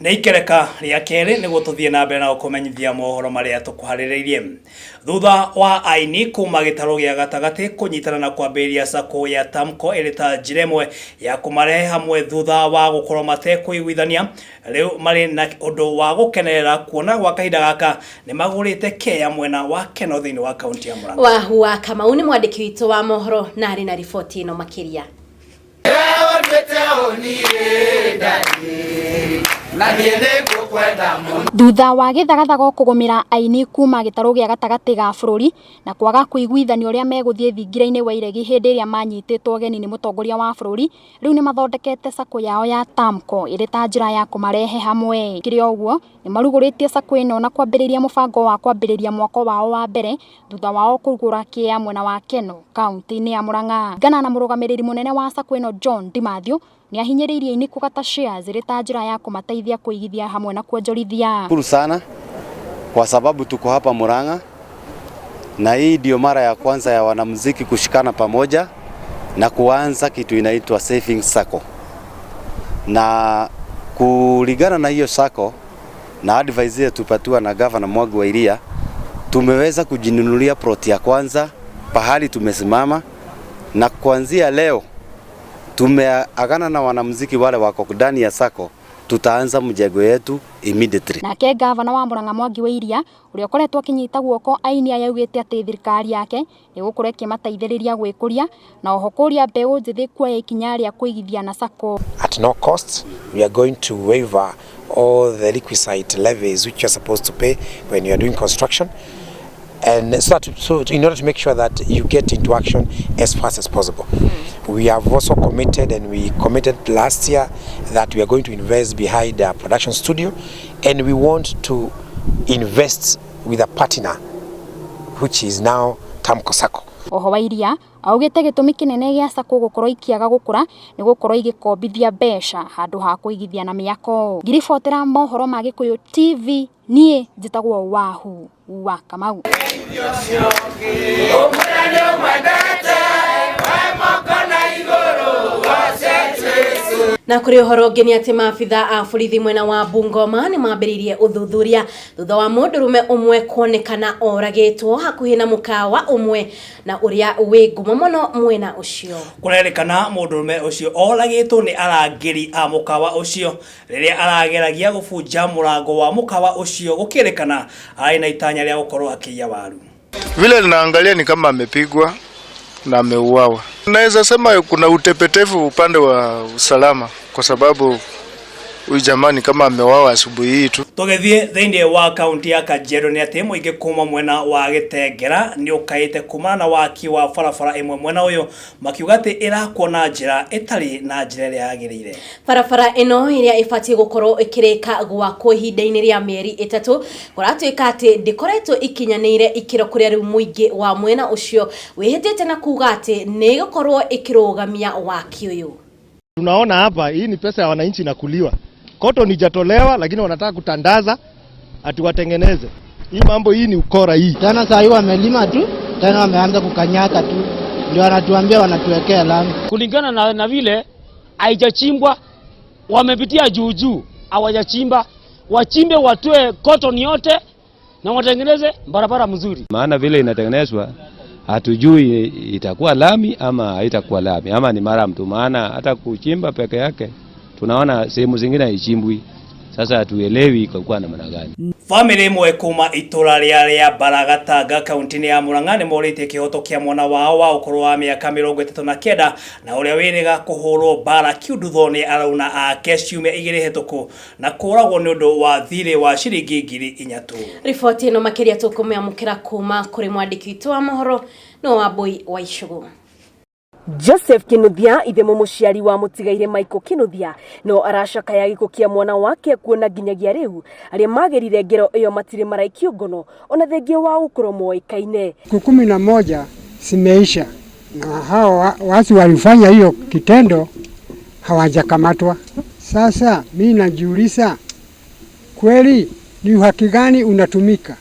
Nĩ ikereka rĩa kerĩ nĩguo tũthiĩ na mbere na gũkũmenyithia mohoro marĩa tũkũharĩrĩirie. Thutha wa aini kuma gĩtarũ gĩa gatagatĩ kũnyitana na kwambĩrĩria sacco ya Tamko ĩrĩ ta njĩra ĩmwe ya kũmarehe hamwe thutha wa gũkorwo matekũiguithania, rĩu marĩ na ũndũ wa gũkenerera kuona gwa kahinda gaka nĩ magũrĩte keya mwena wa Keno thĩinĩ wa kaunti ya Murang'a. Wahu wa Kamau nĩ mwandĩki witũ wa mohoro na arĩ na riboti ĩno makĩria. Thutha wa gĩthagathago kũgũmĩra aini kuma gĩtarũ gĩa gatagatĩ ga bũrũri na kwaga kũiguithania ũrĩa megũthiĩ thingira-inĩ wa iregi hĩndĩ ĩrĩa manyitĩtwo ũgeni nĩ mũtongoria wa bũrũri, rĩu nĩ mathondekete sacco yao ya Tamko ĩrĩ ta njĩra ya kũmarehe hamwe. Kĩrĩ o ũguo, nĩ marugũrĩtie sacco ĩno na kwambĩrĩria mũbango wa kwambĩrĩria mwako wao wa mbere thutha wao kũgũra kĩea mwena wa Keno kaunti-inĩ ya Murang'a. Kũringana na mũrũgamĩrĩri mũnene wa sacco ĩno John Dimathew, nĩ ahinyĩrĩirie aini kũgata shares ĩrĩ ta njĩra ya kũmateithia kũigithia hamwe na kuonjorithia. Shukuru sana kwa sababu tuko hapa Murang'a na hii ndio mara ya kwanza ya wanamuziki kushikana pamoja na kuanza kitu inaitwa Savings Sacco. Na kulingana na hiyo sacco na advice yetu tupatiwa na Governor Mwangi wa Iria, tumeweza kujinunulia plot ya kwanza pahali tumesimama, na kuanzia leo tumeagana na wanamuziki wale wako ndani ya sacco, tutaanza mjengo yetu immediately. Nake gavana wa Murang'a Mwangi wa Iria ũrĩa ũkoretwo akĩnyita guoko aini aya augĩte atĩ thirikari yake ĩgũkorwo ĩkĩmateithĩrĩria gwĩkũria na oho kũria mbeũ njĩthĩ kuoya ikinya rĩa kũigithia na sacco. At no cost, we are going to waiver all the requisite levies which you are supposed to pay when you are doing construction, and so in order to make sure that you get into action as fast as possible. We have also committed, and we committed last year, that we are going to invest behind our production studio, and we want to invest with a partner, which is now Tamko Sacco. Oho wa Iria augĩte gĩtũmi kĩnene gĩa sacco gũkorwo ikĩaga gũkũra nĩ gũkorwo igĩkombithia mbeca handũ ha kũigithia na mĩako. Ngiribotera mohoro ma Gĩkũyũ TV, niĩ njĩtagwo Wahu wa Kamau. Na kũrĩ ũhoro ũngĩ nĩ atĩ maabitha a borithi mwena wa Bungoma nĩ mambĩrĩirie ũthuthuria thutha wa mũndũrũme ũmwe kuonekana oragĩtwo hakuhĩ na mũkawa ũmwe na ũrĩa wĩ ngumo mũno mwena ũcio. Kũrerĩkana mũndũrũme ũcio oragĩtwo nĩ arangĩri a mũkawa ũcio rĩrĩa arageragia gũbunja mũrango wa mũkawa ũcio, gũkĩrĩkana arĩ na itanya rĩa gũkorwo akĩiya waru. Vile ninaangalia ni kama amepigwa na ameuawa. Naweza sema kuna utepetevu upande wa usalama kwa sababu huyu jamaa ni kama ameuawa asubuhi hii tu. Tũgĩthiĩ thĩinĩ wa kaunti ya Kajiado nĩ atĩ mũingĩ kuma mwena wa Gĩtengera nĩ ũkaĩte kumana na waki wa barabara ĩmwe mwena ũyũ, makiuga atĩ ĩrakwo na njĩra ĩtarĩ na njĩra ĩrĩa yagĩrĩire. Barabara ĩno ĩrĩa ĩbatiĩ gũkorwo ĩkĩrĩka gwakwo ihinda-inĩ rĩa mĩeri 3 kũratuĩka atĩ ndĩkoretwo ikinyanĩire ikĩro, kũrĩa rĩu mũingĩ wa mwena ũcio wĩhĩtĩte na kuga atĩ nĩ ĩgũkorwo ĩkĩrũgamia waki ũyũ. Tunaona hapa hii ni pesa ya wananchi inakuliwa. Cotton ijatolewa lakini wanataka kutandaza ati watengeneze. Hii mambo hii ni ukora hii. Tena saa hii wamelima tu, tena wameanza kukanyaka tu, ndio wanatuambia wanatuwekea lami. Kulingana na vile haijachimbwa, wamepitia juu juu, hawajachimba. Wachimbe watoe cotton yote na watengeneze barabara mzuri. Maana vile inatengenezwa hatujui itakuwa lami ama haitakuwa lami ama ni murram tu, maana hata kuchimba peke yake tunaona sehemu zingine haichimbwi. Sasa hatuelewi iko namna gani. Famĩlĩ ĩmwe kuma itũra rĩa Baragatanga kaunti-inĩ ya Murang'a nĩ morĩtie kĩhoto kĩa mwana wao wa ũkũrũ wa mĩaka 39 na ũrĩa wĩrĩga kũhũrwo mbara kiundutho nĩ arauna ake ciumia 2 hĩtũku na kũragwo nĩ ũndũ wa thirĩ wa ciringi 3,000 tu. Riboti ĩno makĩria tũkũmĩamũkĩra kuma kũrĩ mwandĩki witũ wa mohoro no Wambui wa Icũgũ. Joseph Kinuthia ithe mũmũciari wa mũtigaire Michael Kinuthia no aracakaya gĩkuũ kĩa mwana wake kuona nginyagia rĩu arĩa magĩrire ngero ĩyo matirĩ maraikio ngono ona thengia wa gũkorwo moĩkaine. Siku 11 zimeisha na hao watu walifanya hiyo kitendo hawajakamatwa. Sasa mi najiuliza, kweli ni uhaki gani unatumika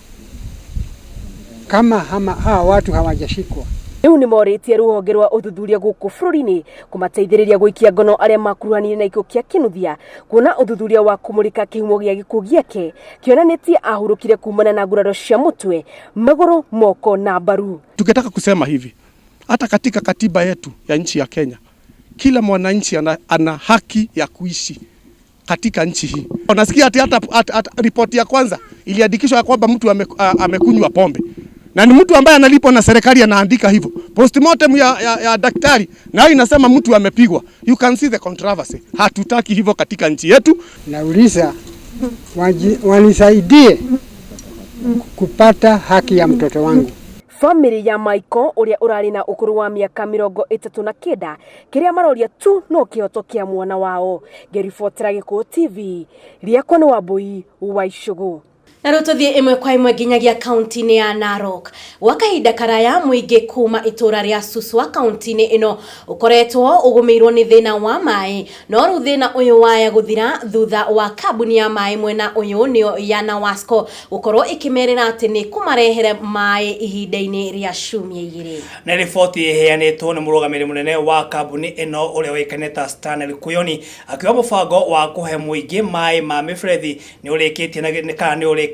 kama hawa watu hawajashikwa? Rĩu nĩ morĩtie rũhonge rwa ũthuthuria gũkũ bũrũri-inĩ kũmateithĩrĩria gũikia ngono arĩa makuruhanire na gĩkuũ kĩa Kinuthia, kuona ũthuthuria wa kũmũrĩka kĩhumo gĩa gĩkuũ gĩake kĩonanĩtie ahurũkire kumana na nguraro cia mũtwe, magũrũ, moko na mbaru. Tungetaka kusema hivi, hata katika katiba yetu ya nchi ya Kenya, kila mwananchi ana haki ya kuishi katika nchi hii. Unasikia ati hata ripoti ya kwanza iliandikishwa ya kwamba mtu amekunywa pombe, na ni mtu ambaye analipwa na serikali anaandika hivyo. Postmortem ya daktari nayo inasema mtu amepigwa. You can see the controversy. Hatutaki hivyo katika nchi yetu. Nauliza wanisaidie kupata haki ya mtoto wangu. Famĩlĩ ya Michael ũrĩa ũrarĩ na ũkũrũ wa mĩaka 39, kĩrĩa maroria tu no kĩhoto kĩa mwana wao. Ngĩribotera Gĩkũyũ TV, rĩakwa nĩ Wambui wa Icũgũ. Na rĩu tũthiĩ ĩmwe kwa ĩmwe nginyagia kaunti-inĩ ya Narok. Gwa kahinda karaya, mũingĩ kuma itũra rĩa Suswa kaunti-inĩ ĩno ũkoretwo ũgũmĩirwo nĩ thĩna wa maĩ, no rĩu thĩna ũyũ waya gũthira thutha wa kambuni ya maĩ mwena ũyũ, nĩyo ya Nawasco, gũkorwo ĩkĩmerĩra atĩ nĩ kũmarehere maĩ ihinda-inĩ rĩa ciumia 2. Nĩ riboti ĩheanĩtwo nĩ mũrũgamĩrĩri mũnene wa kambuni ĩno ũrĩa ũĩkaine ta Stanley Kuyoni, akiuga mũbango wa kũhe mũingĩ maĩ ma mĩberethi nĩ ũrĩkĩtie na kana nĩ ũrĩkĩte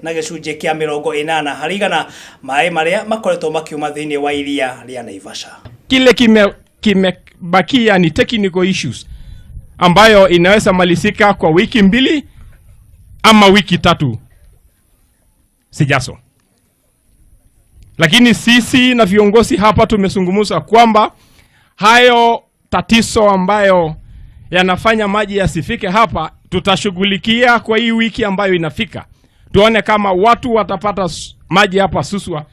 na gĩcunjĩ kĩa 80% maĩ marĩa makoretwo makiuma thĩinĩ wa iria rĩa Naivasha. Kile kimebakia ni technical issues ambayo inaweza malizika kwa wiki 2 ama wiki 3 sijazo. Lakini sisi na viongozi hapa tumezungumza kwamba hayo tatizo ambayo yanafanya maji yasifike hapa tutashughulikia kwa hii wiki ambayo inafika. Tuone kama watu watapata maji hapa Suswa,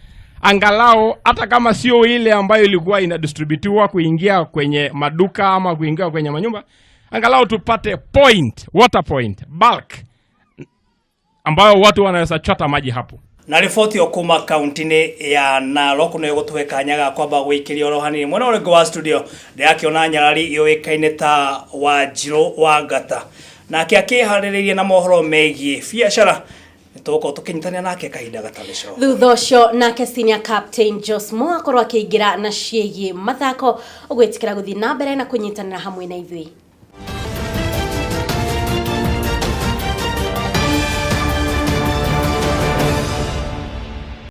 angalau hata kama sio ile ambayo ilikuwa inadistributiwa kuingia kwenye maduka ama kuingia kwenye manyumba, angalau tupate point, water point, bulk ambayo watu wanaweza chota maji hapo. Na riboti yo kuma kaunti-inĩ ya Narok nĩ gũtũhe kanya ga kwamba gũikĩria oro hanini mwena ũrĩngĩ wa studio. Ndĩrakĩona nyarari yũĩkaine ta Wanjirũ wa Ngata, nake akĩharĩrĩirie na mohoro megiĩ biacara. Nĩtũgũkorwo tũkĩnyitanĩra nake kahinda gatarĩ coho. Thutha ũcio nake senior captain Josmo akorwo akĩingĩra na ciĩgiĩ mathako. Ũgwĩtĩkĩra gũthiĩ na mbere na kũnyitanĩra hamwe na ithuĩ.